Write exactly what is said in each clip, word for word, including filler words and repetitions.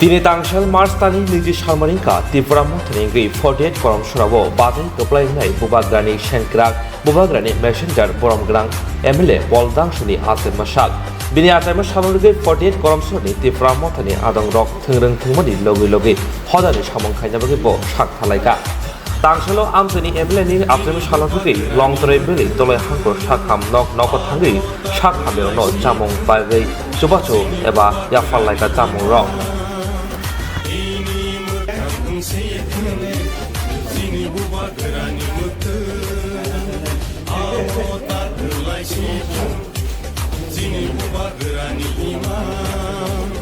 Tini tangsal March talni niji salmani wngkha Tipra Mothani wngwi forty eight Koromsorao batwi kwplai wngnai Bubagrani sengkrak, Bubagrani messenger borom gwnang M L A Pol Dangsuni achaima sal. Bini achaima salno rwgwi forty eight Koromsorni Tipra Mothani adongrok thwngrwng thwngmani logi logi hodani samung khaina bagwi bo sak thalaikha. Tangsalo amchaini M L A ni amchaini salo rwgwi Longtrai bwrwi Doloi Hangkor sakham nok nogo thangwi sak hamyarokno chamung bagwi chubachu eba yaphar laika chamungrok. Chini bubagrani imang,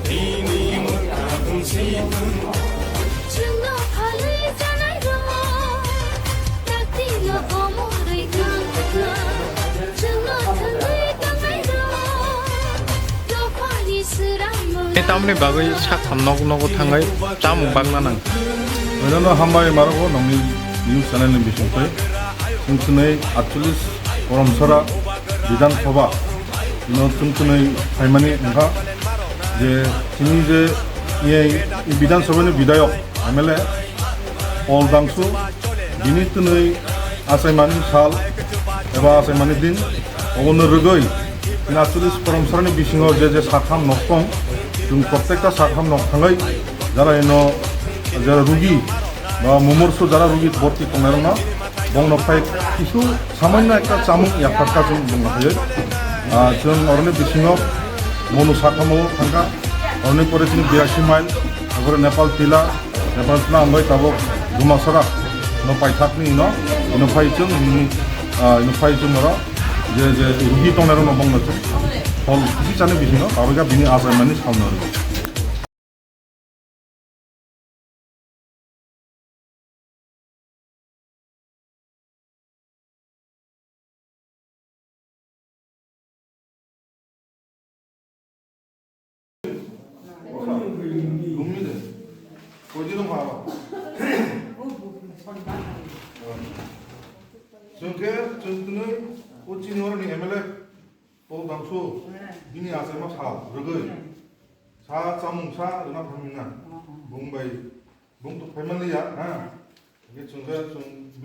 ini mwkhang sitwng. Chwngno phalwi janairok, taktino komorwi kangkha. Chwngno thwngwi tongnairok, dophani swrangno. E tamni bagwi sakham nok nogo thangwi chamung bagna nang. Oinano hambai marogo nongni news channel ni bisingtwi. Chwng chwnwi atchollis Koromsora Bidhan Sabha ino chwng chwnwi phaimani wngkha je chini je e, e Bidhan Sabha ni bidayok M L A Pol Dangsu bini twnwi achaimani sal eba achaimani din obono rwgwi chini atchollis Koromsora ni bisingo je je sakham nok tong chwng prottekta sakham nok thangwi jara ino jara rugi ba mumorso jara rugi borti tongnairokno bongno phai kisu samanno ekta chamung yapharkha chwng bongno phaiwi. Ah, chwng oroni bisingo monu sakhamo thangkha, oroni pore chini birasi mile, tabore Nepal Tila, Nepal Tila hambai tabok Dumasara no paithakni ino, ino phai chwng, ino, ah, ino phai chwng oro je, je rugi tongnairokno bongno chwng phol kisi chani bisingo tabokha bini achaimani salno rwgo. Chwng khe chwng twnwi o chini oroni M L A Pol Dangsu bini achaima sal rwgwi sa chamung sa rwna thangmina. Bung bai bung to phaimaliya ha. Hingke chwng khe chwng